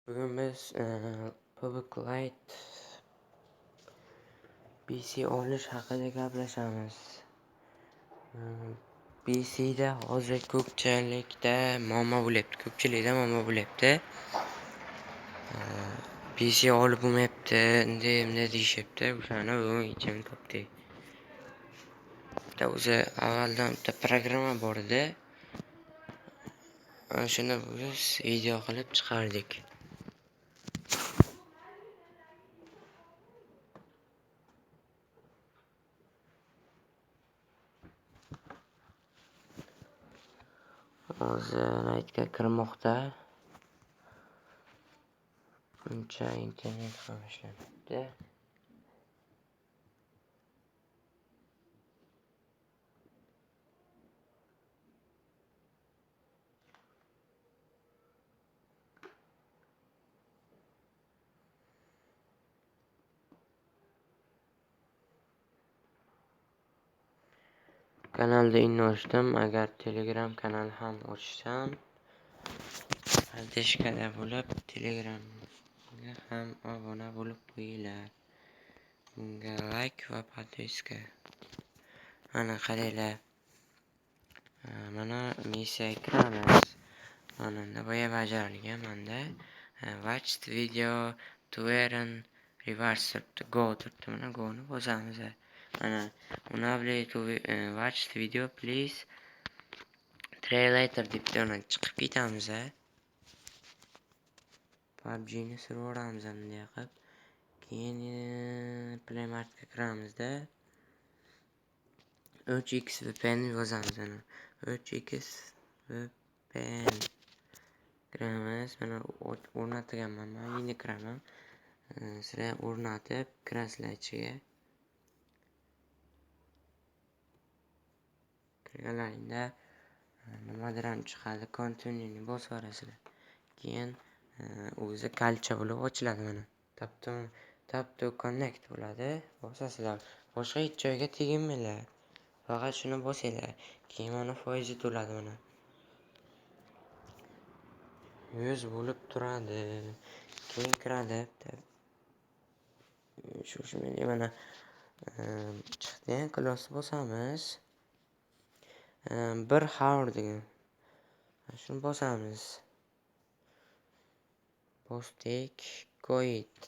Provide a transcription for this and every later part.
Bugun biz PUBG Lite PC olish haqida gaplashamiz. PCda hozir ko'pchilikda muammo bo'lyapti, ko'pchilikda muammo bo'lyapti. PC olib bo'lmayapti, unday bunday deyishyapti. O'shani bugun yechimini topdik. Bitta o'zi avvaldan bitta programma bor edi. Shuni biz video qilib chiqardik. Hozir naytga kirmoqda. Uncha internet ham ishlamayapti. Kanalda endi ochdim. Agar Telegram kanal ham ochsam, podпискада bo'lib, Telegramga ham obuna bo'lib qo'yinglar. Bunga like va podpiska. Mana qaranglar. Mana missiyaga kiramiz. Mana unda boya bajarilgan manda. Watch video to earn rewards turibdi. Go turibdi. Mana go'ni bosamiz. Mana unable to watch video, please try later debdi. Mana chiqib ketamiz. PUBG'ni suraveramiz bunday qilib. Keyin Play Marketga kiramizda 3x VPN yozamiz mana. 3x VPN kiramiz. Mana o'rnatganman man. Endi kiraman. Sizlar o'rnatib kirasizlar ichiga. Kirganlaringda nimadir ham chiqadi. Continue'ni bosib yuborasizlar. Keyin o'zi kalcha bo'lib ochiladi mana. Tap to connect bo'ladi. Bosasizlar. Boshqa hech joyga teginmanglar. Faqat shuni bosinglar. Keyin mana foizi to'ladi mana. 100 bo'lib turadi. Keyin kiradi. Shu mana chiqdi. Close bosamiz. Bir hour degan. Shuni bosamiz. Bosdik. Goit.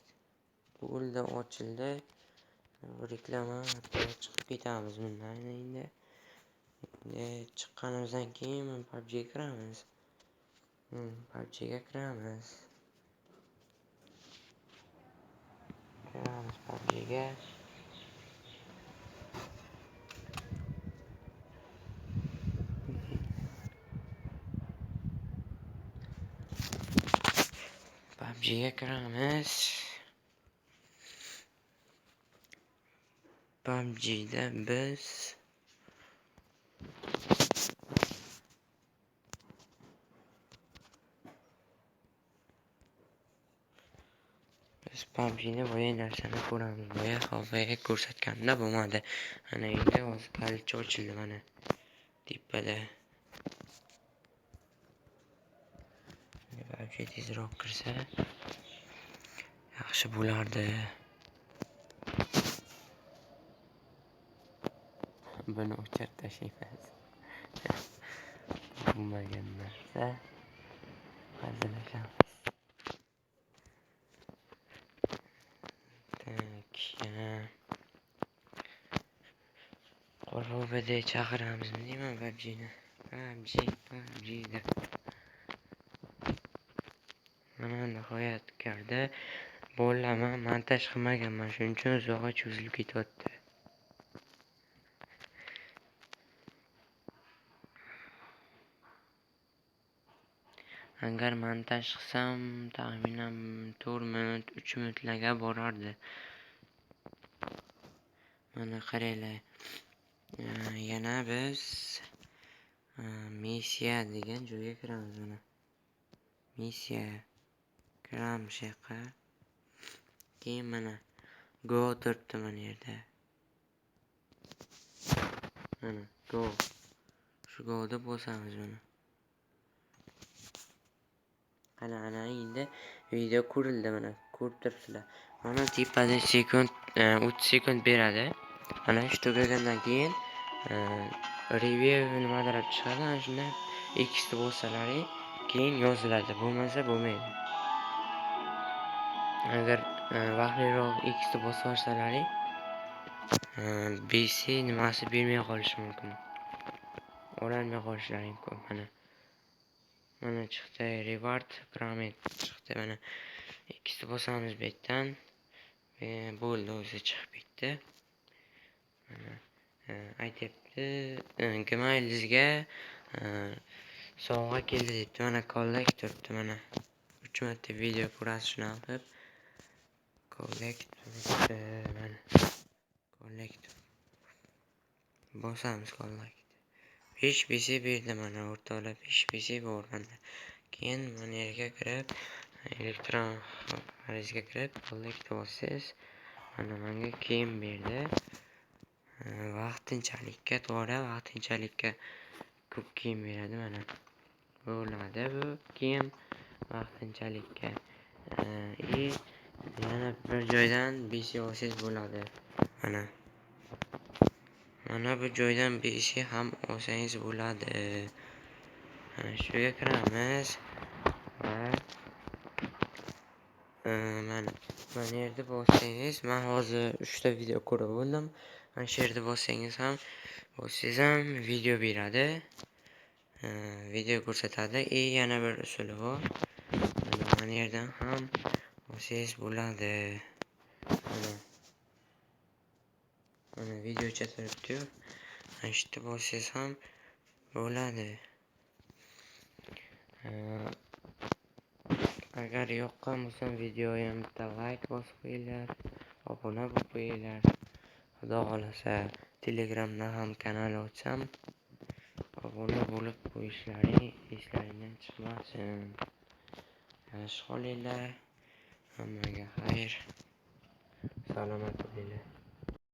Bo'ldi, ochildi. Reklama chiqib ketamiz bundan endi. Endi chiqqanimizdan keyin PUBG'ga kiramiz. PUBG'ga kiramiz. Kiramiz PUBG'ga. PUBG'ga kiramiz. PUBG'da biz PUBG'ni boya narsani ko'ramiz. Boya hozir ko'rsatganda bo'lmadi. Ana endi hozir kalitcha ochildi mana tepada. PUBG tezroq kirsa yaxshi bo'lardi. Buni o'chirib tashlaymiz. Bo'lmagan narsa. Hazillashamiz. Tak, yana Qoruvda chaqiramiz deyman PUBG'ni. PUBG, PUBG deb. Mana nihoyat kirdi. Bolalar, men montaj qilmaganman, shuning uchun uzoqqa cho'zilib ketyapti. Agar montaj qilsam, taxminan 4 minut, 3 minutlarga borardi. Mana qaranglar. Yana biz missiya degan joyga kiramiz mana. Missiya kiramiz shu yoqqa. Keyin mana go turibdi mana yerda. Mana go. Shu go'da bosamiz mana. Qana, ana endi video ko'rildi, mana ko'rib turibsizlar. Mana tepada sekund, 30 sekund beradi. Mana shu tugagandan keyin review nimadir chiqadi. Ana shunda Xni bossalaring, keyin yoziladi. Bo'lmasa bo'lmaydi. Agar vaqtliroq Xni bosib yuborsalaring, BC nimasi bermay qolishi mumkin. Ololmay qolishlari mumkin. Mana. Mana chiqdi, reward pyramid chiqdi. Mana Xni bosamiz bu yerdan. Bo'ldi, o'zi chiqib ketdi. Mana aytyapti, Gmailingizga sovg'a keldi debdi. Mana collect turibdi, mana. 3 marta video ko'rasiz shunaqa qilib. Collect turibdi, mana. Collect. Bosamiz collect. 5 BC berdi, mana o'rtoqlar, 5 BC bor mana. Keyin mana yerga kirib, elektron xarizga kirib, collect bossangiz, mana menga kiyim berdi. Vaqtinchalikka, to'g'ri, vaqtinchalikka ko'p kiyim beradi mana. Bo'ladi bu kiyim vaqtinchalikka. И yana bir joydan BC olsangiz bo'ladi. Mana. Mana bu joydan BC ham olsangiz bo'ladi. Mana shuga kiramiz va mana yerda bossangiz, men hozir 3 ta video ko'rib bo'ldim. Mana shu yerda bossangiz ham video beradi. Video ko'rsatadi. И yana bir usuli bor. Mana yerdan ham olsangiz bo'ladi. Mana. Mana videocha turibdi-yu. Mana shu yerda bossangiz ham bo'ladi. Agar yoqqan bo'lsa videoyim, bitta layk bosib qo'yinglar, obuna bo'lib qo'yinglar. Xudo xohlasa, Telegramda ham kanal ochsam, obuna bo'lib qo'yishlaring eslaringdan chiqmasin. Yaxshi qolinglar. Hammaga xayr. Salomat bo'linglar.